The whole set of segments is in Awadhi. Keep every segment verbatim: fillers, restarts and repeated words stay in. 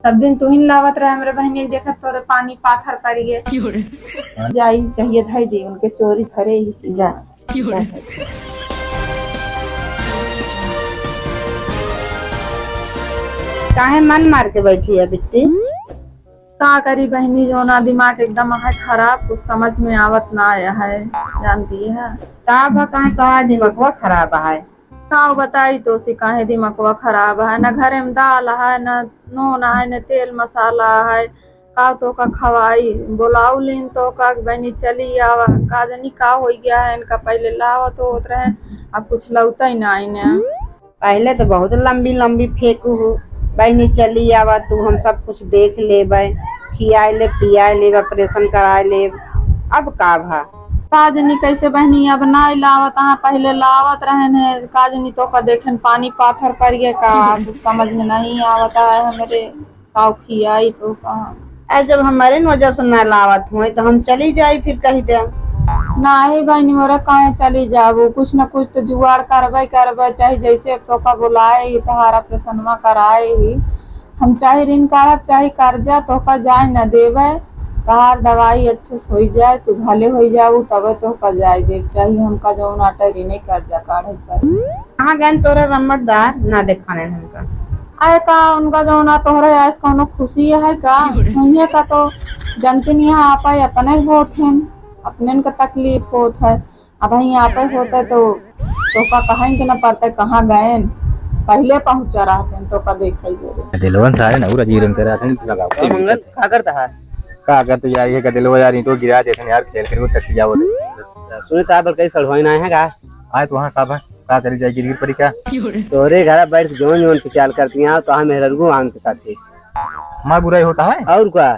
सब दिन तू ही लावत रहे हमरे बहिनी के, देखत तोरे पानी पाथर करिए। जाई चाहिए धई दी उनके चोरी धरे ही चीज। जा। काहे मन मार के बैठी है बिट्टी? का करी बहिनी, जो ना दिमाग एकदम है खराब, कुछ समझ में आवत ना आया है, जानती है। का बा, काहे तोहार दिमागवा खराब है? का बताई तो सी, काहे दिमागवा खराब है, न घरे में दाल है, न नून है, न तेल मसाला है, का तो का खवाई, बोलाऊ लेन तो का बहिनी चली आवा, का जानी का हो गया है इनका, पहले लावत होत रहे, अब कुछ लौता ही ना इन्हें। पहले तो बहुत लंबी लंबी फेंकू हो, बहिनी चली आवा तू, हम सब कुछ देख लेबै, खियाए लेब, पियाए लेब, ऑपरेशन कराए लेब। अब का भा? का जनी कैसे बहिनी अब नाई लावत, हाँ पहले लावत रहन है, का जनी तो का देखेन पानी पाथर पर गए का, कुछ समझ में नहीं आवत है हमरे। काउ खियाई तो कहाँ। ए, जब हमारे न वजह से ना लावत होई तो हम चली जाई फिर कही दे। नाही बहिनी मोरे, काहे चली जाबू? कुछ न कुछ तो जुगाड़ करबे करबे, चाहे जैसे तोका बुलाए ही, तोहार ऑपरेशनवा कराए ही। हम चाहे ऋण काढ़ब, चाहे कर्जा, तोका जाए न देबे। तोहार दवाई अच्छे से होई जाए, तू भले होई जाबू, तबे तोका जाए देब, चाहे हमका जौन आटे ऋण कर्जा काढ़े पड़े। कहाँ गए तोरा रमटदार, ना देखाने हमका। आए का उनका जौन आ तोहरे आइस कौनो खुशी है का? हमने का तो जनती नहीं है, आपा अपने होत हैं, अपने का तकलीफ होत है। अब वहीं आपे होते तो, तो का कहें कि ना पड़ते कहाँ गए, पहले पहुँचा रहते हैं तो का देखे ही बोले। दिलवन सारे ना पूरा जीवन करा थे लगाओ। का मंगल, का करता है? का करते यार, ये का दिलवा यार, ईंटो गिरा देते हैं यार, खेल खेल वो टट्टी जावत। सुने तो आप कई सड़वाई ना है का? आए तो वहाँ का बा? का करी जाए, गिरगिट परी का? तोरे घर बैठ के जौन जौन पिचाल करती हैं, तो हम मेहररुओ आन के साथ ही। हमार बुराई होता है? और का?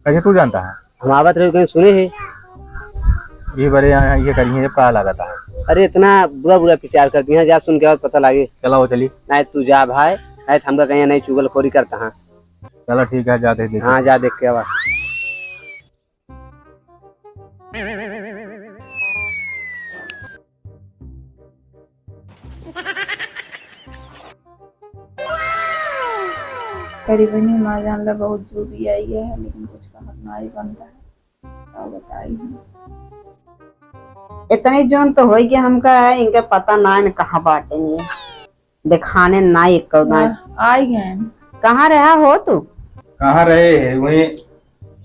कैसे तू जानता है? हम आवत रहे कहीं सुने ही। ये बड़े यहाँ ये करी है, जब कहा लगा था। अरे इतना बुरा बुरा पिचाल करती हैं, जा सुन के और पता लागे। चला वो चली। नहीं तू जा भाई, नहीं तो हमका कहीं नहीं चुगलखोरी करता है। चला ठीक है, जाते हैं देखते हाँ, हैं। जा देख के आवा। करीबनी माँ जान ला बहुत जो भी आई है, लेकिन कुछ कहत ना आई बनता है। का बताई हम? इतनी जोन तो होई कि हमका इनके पता ना है कहाँ बाटे ये। देखाने ना एक कौदा। हाँ, आई गए। कहाँ रहा हो तू? कहाँ रहे है? वहीं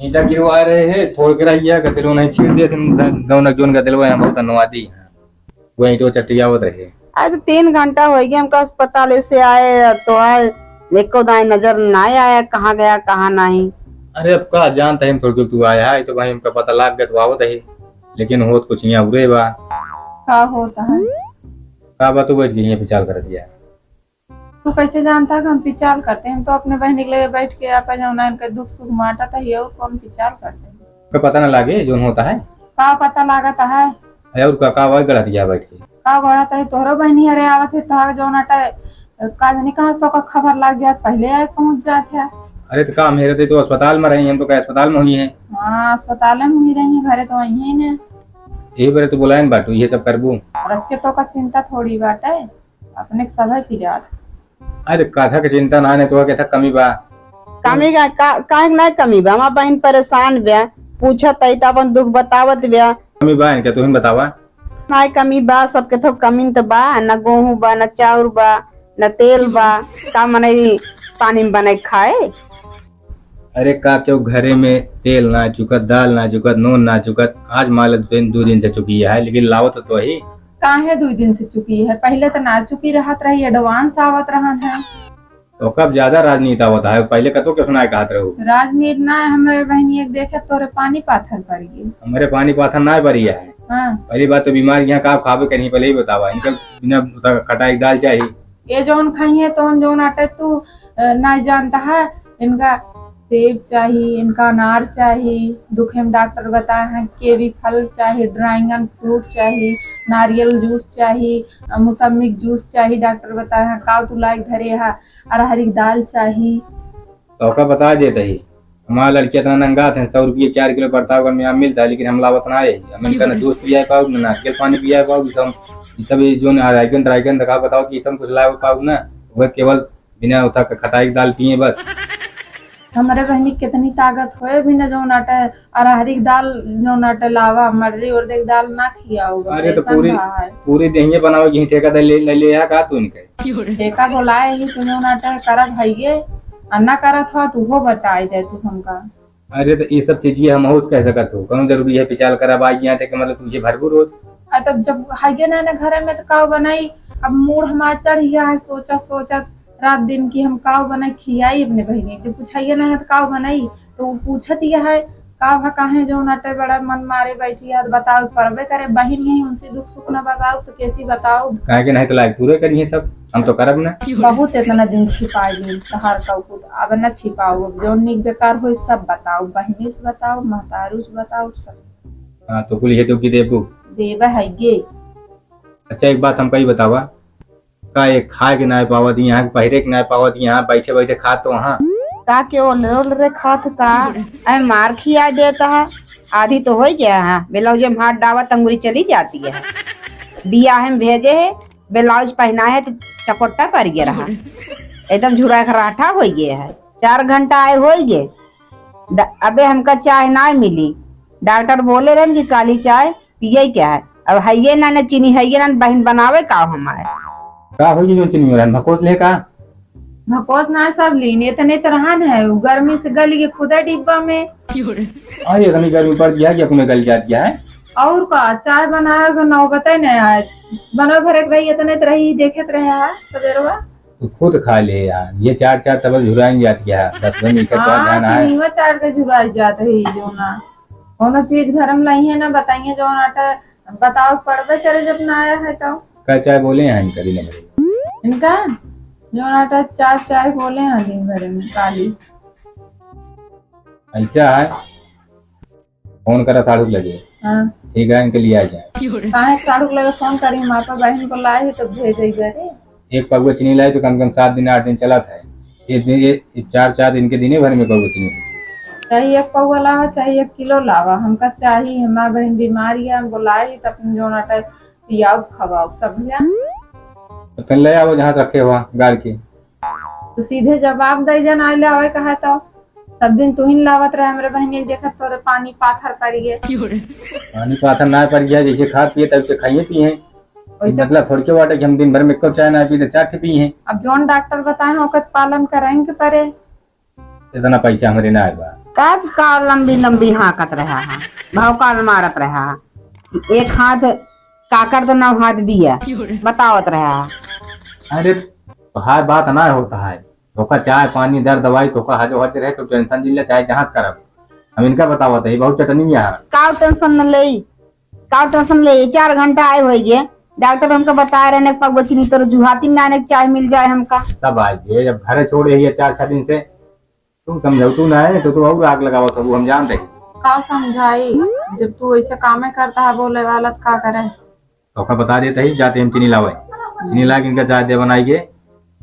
ईंटा गिरवा रहे है, थोड़ के रह गया, गतिलो नहीं छीन दिए थे, गौनक जोन गतिलो यहाँ बहुत धन्यवादी। वहीं तो चट्टियावत रहे। आज तीन घंटा हो गया हमका अस्पताल से आए, तो आए, एको दाएं नजर ना आया, कहाँ गया, कहाँ नहीं। अरे अब का जानता है हम थोड़ी तू आया है, तो भाई हमका पता लाग गया तो आवत है, लेकिन होत कुछ यहाँ उरे बा। का होता है? का बा, तू बैठ गई है, विचार कर दिया। तू कैसे जानता है कि हम पिचाल करते हैं? हम तो अपने बहन के लगे बैठ के आपा जौन है इनका दुख सुख मांटा था, ये और कौन पिचाल करते हैं? का पता ना लागे जौन होता है। का पता लागत है? अरे और का, का वही गलत गया बैठ के। का गलत है? तोहरो बहनी हरे आवत है, तोहरा जौन आटा, का जानी कहाँ से ओकर खबर लाग जात, पहले आए पहुँच जात है। अरे तो का हम हेरत है तो अस्पताल में रही, हम तो कहे अस्पताल में हुई हैं। हाँ, अस्पताल में हुई रही हैं, घरे तो वहीं हैं। यही बरे तो बुलाए न बाटू, ये सब करबू। रच के तो का चिंता थोड़ी बाटे। अपने के सभे पिरात। अरे, कथा के चिंता ना, नहीं तो कथा कमी बा। कमी का, का, काहे के ना कमी बा? हमार बहिन परेशान बा, पूछत आई त अपन दुख बतावत बा। कमी बा इनके, तुम बतावा। ना कमी बा, सबके तो कमी त बा, न गेहूं बा, न चाउर बा, न तेल बा, का मनई पानी में बनाई खाए? अरे का केहू घरे में तेल ना चुकत, दाल ना चुकत, नून ना चुकत, आज मान ले दो दिन, दो दिन से चुकी है, लेकिन लावत तो ही। काहे दो दिन से चुकी है? पहले तो ना चुकी रहत रही, advance आवत रहन है। तो कब ज्यादा राजनीति आवत है, पहले कतो के सुनाए कहत रहू। राजनीति ना है, हमरे बहनी एक देखे तोरे पानी पाथर पड़ गई। हमरे पानी पाथर ना पड़ी है। हाँ। पहली बात तो बीमार यहाँ का खाबे के नहीं, पहले ही बतावा, इनका बिना खटाई दाल चाहिए। ये जौन खाई है, तौन जौन आटे तू अ, नाई जानता है, इनका सेब चाही, इनका अनार चाही, दुखे में डॉक्टर बताए हैं, केवी फल चाही, ड्रैगन फ्रूट चाही, नारियल जूस चाही, अ, मौसम्मी जूस चाही, डॉक्टर बताए हैं, काव तू लायक धरे है, अरहरी की दाल चाही। तो ओका बता देते ही, हमारा लड़की इतना नंगा थे, सौ रुपये चार किलो पड़ता होगा, में मिलता है, लेकिन हम लावत ना है, हम इनका ना जूस पिया पाओ, ना नारियल पानी पिया पाओ, ये सब, ये सब ये जो ना ड्रैगन, ड्रैगन दिखा बताओ कि ये सब कुछ लाओ पाओ ना, वह केवल बिना उठा के खटाई के दाल पिए बस। हमरे बहिनी के कितनी ताकत होए भी न, जौन आटे अरहरी के दाल, जौन आटे लावा, मर्री उर्दी के दाल ना खियाऊ, अरे तो पूरी, पूरी देहिये बनावे की ठेका दे ले, ले, ले आ का तू इनके? ठेका बोलाए ही तू, जौन आटे करत हइये, आ ना करत हो, तू हो बताई दे तू हमका। अरे तो ये सब चीजिये हम बहुत कह सकत हो, कौन जरूरी है पिचाल करब, आई यहाँ तक मतलब तुझे भरपूर हो। आ तब जब हइये ना, ना घरे में तो काऊ बनाई, अब मूड हमार चढ़ गया है, सोचत, सोचत रात दिन की हम काऊ बनाई खियाई अपने बहिनी के, पूछाइए ना है तो काऊ बनाई, तो वो पूछत यह है, का भा काहे जौन आटे बड़ा मन मारे बैठी है, बताओ, परबे करे, बहिन नहीं, उनसे दुख सुख न बताओ, तो कैसी बताओ? काहे के नहीं तो लायक पूरे करिए सब, हम तो करब ना। बहुत इतना दिन छिपाई ली तहार का कुछ, अब न छिपाओ, अब जौन निक बेकार होई सब बताओ, बहिनी से बताओ, महतारू से बताओ, सब। हाँ, तो कुल ये तो की देबू? देबे है ये। अच्छा, एक बात हमका ही बतावा, का एक खाए के नाय पावत, यहाँ के पहिरे के नाय पावत, यहाँ बैठे बैठे खात तो वहाँ। का के ओलरे ओलरे खात का? अरे मार खिया देता है, आधी तो हो गया है, ब्लाउज में हाथ डावा तंगुरी चली जाती है। बियाह में भेजे है, ब्लाउज पहना है तो चकोट्टा पड़ गया रहा, एकदम झुरा खराठा हो गया है। चार घंटा आए हो गए, ड-, अबे हमका चाय ना मिली। डॉक्टर बोले रहन कि काली चाय पिए क्या है? अब हइये ना, ना चीनी हइये ना, बहिन बनावे का हमारे? का होई जो चीनी में रहन? भकोस ले का? भकोस ना सब लीन, इतने तो रहन है, उ गर्मी से गल गए खुदा डिब्बा में। अरे इतनी गर्मी पड़ गया कि अपने गल जात गया है। और का, चाय बनाए के नौबते नहीं आए, बनवे भरे के रही, इतने तो रही, देखत रहे है सवेरवा। तू खुद खा ले यार, ये चार चार तबल झुराइन जात गया है, दस दिन इकट्ठा हाँ, जाना है। तीनों चार के झुराई जात है, जो ना कोनो चीज घर में लाई है ना, बताइए, जो आटा बताओ, पड़बे करे जब ना आया है तो। का चाय बोले हैं इनका दिन भर? इनका जो आटा चार चाय बोले हैं दिन भर में काली। ऐसा है, फोन करा साढ़ू के लगे। हाँ। ठीक है, इनके लिए आ जाए। काहे साढ़ू के लगे फोन करी, हम आपा बहिन को लाए ही तो भेजे घरे। एक पौवा चीनी लाए तो कम से कम सात दिन, आठ दिन चलत है। ये दिन, ये, ये चार, चार दिन के दिने भर में पौवा चीनी। चाहे एक पौवा लावा, चाहे एक किलो लावा, हमका चाही, हमार बहिन बीमार है, हम बोलाई तब जौन आटा पियाओ, खवाओ, समझा? तो फिर ले आओ जहाँ से रखे हुआ गार के। तो सीधे जवाब दे देना, आइले आवे कहा तो। सब दिन तू ही लावत रहे हमरे बहिनी के, देखत तोरे पानी पाथर पड़ गए। पानी पाथर ना पड़ गया, जैसे खात पिए तब से खाइए पिए। वैसे मतलब थोड़के बाटे कि हम दिन भर में एको चाय ना पी, तो चार ठे पी हैं। अब जौन डॉक्टर बताए हैं, ओकर पालन करें के पड़े। इतना पैसा हमरे ना आए बा। कब का लंबी लंबी हाँकत रहा है, भौकाल मारत रहा है। एक हाथ काकर तो नौ हाथ बिया बतावत रहा है। अरे तोहार बात ना होता है, तोका चाय पानी दर दवाई तोका हजो हज रहे, तो टेंशन जिन ले चाहे जहाँ से करब। हम इनका बतावत है, बहुत चटनी है। का टेंशन न लेई, का टेंशन लेई, चार घंटा आए होई गे। डॉक्टर हमका बता रहे ने, पगवा चीनी तोर जुहाती ना ने चाय मिल जाए हमका। सब आए गे, जब घरे छोड़े ही चार छह दिन से, तू समझौतू ना है, तो तू और आग लगावत हो, हम जान रही। का समझाई, जब तू ऐसे कामे करता है, बोले वाला तो का करे? तोका बता देते ही, जाते हम चीनी लावे, चीनी ला के इनका चाय दे बनाई के,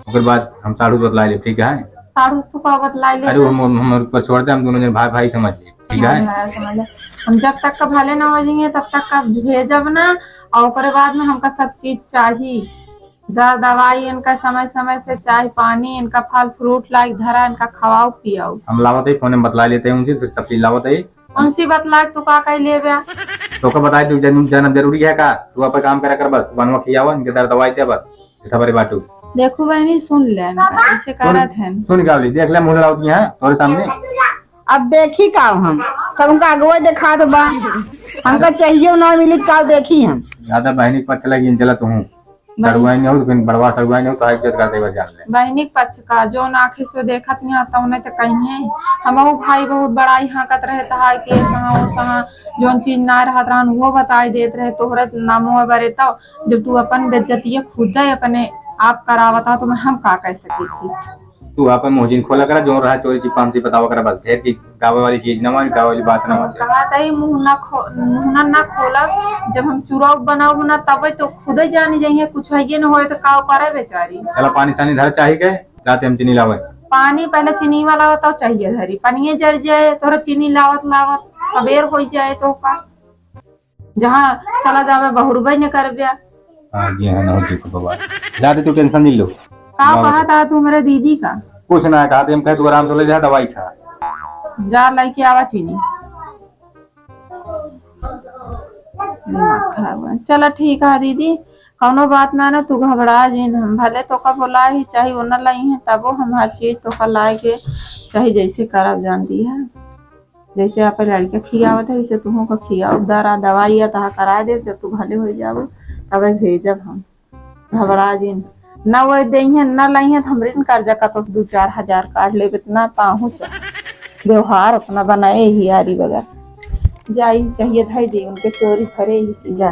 ओकर बाद हम साढ़ू से बतला ले, ठीक है? साढ़ू से तू का बतला ले? अरे हम, हम, हम ऊपर छोड़ दे, हम दोनों जन भाई, भाई समझ ले, ठीक है? हाँ, समझ ले। हम जब तक का भले ना हो जाएंगे, तब तक का भेजब ना, और ओकरे बाद में हमका सब चीज चाही। द-, दवाई इनका समय समय से चाही, पानी इनका, फल फ्रूट लाइक धरा, इनका खवाओ पियाओ। हम लावत है, फोन में बतला लेते हैं उनसे, फिर सब चीज लावत है। उनसे बतला तू का कह लेबे? तो का बताए तू जन-, जनम जरूरी है का? तू अपन काम करा कर बस, बनवा खियावा, इनके दर दवाई दे बस, इतना बड़ी बात हो। देखो बहनी, सुन ले इनका, ऐसे करत है। सुन गावली, देख ले मुंह लड़ावत यहाँ तोरे सामने। अब देखी का हम, सब उनका अगुआ दिखा दो बा, हमका चाहिए ना मिली का देखी हम। ज्यादा बहनी के पक्ष लगी चलत हूँ। बहिन सड़ुआइन हो तो फिर बड़वा सड़ुआइन हो तो इज्जत कर देवा जान ले। बहिनी के पक्ष का, जौन आँखी से देखत यहाँ तौने तो कहिए। हमहू भाई बहुत बड़ाई हाँकत रहे तहार के सहा ओ सहा, जौन चीज ना रहत रहन वो बताई देत रहे, तोहरे नामो बरे तो जब तू अपन बेइज्जतिया खुद ही अपने आप करावत हो तो मैं हम का कह सकी थी? तू आपन मुँह जिन खोला करा, जौन रहा चोरी छिपा हमसे बतावा करा बस, ढेर की गावे वाली चीज ना मानी, गावे वाली बात ना मानी। कहा तई मुँह ना खो-, मुँह ना, ना खोलब, जब हम चुराव बनाव ना तबे तो खुदे जानी जाइए, कुछ हइये न होए तो काव करे बेचारी। चला पानी सानी धर चाही के, जाते हम चीनी लावे। पानी पहले चीनी वाला बताओ चाहिए धरी, पनिये जर जाए, तोरा चीनी लावत लावत सबेर हो जाए तो का, जहाँ चला जावे बहुरबे न करबे। हाँ जी, हाँ, ना हो चुका बाबा। जाते तू टेंशन नहीं लो। का बाबा कहा था तू मेरे दीदी का? कुछ ना कहा, हम कहे तू आराम से ले जा, दवाई खा। जा लइके आवा चीनी। दिमाग खराब है। चला ठीक है दीदी, कौनो बात ना ना, तू घबरा जिन, हम भले तोका बोलाए ही, चाहे वो ना लाई है, तबो हम हर चीज तोका लाए के चाहे जैसे करब जानती है, जैसे आप लड़के खियावत है वैसे तुहू का खियाओ, दरा दवाई या तहा करा दे, जब तू भले हो जाबो तबे भेजब हम। घबरा जिन, ना वो दइहें ना लइहें तो हमरे न कर्जा का तो दू चार हजार काट लेबे, इतना पाहुच व्यवहार अपना बनाए ही यारी बगैर। जाई चाहिए धाई दे उनके चोरी फरे ही चीजा।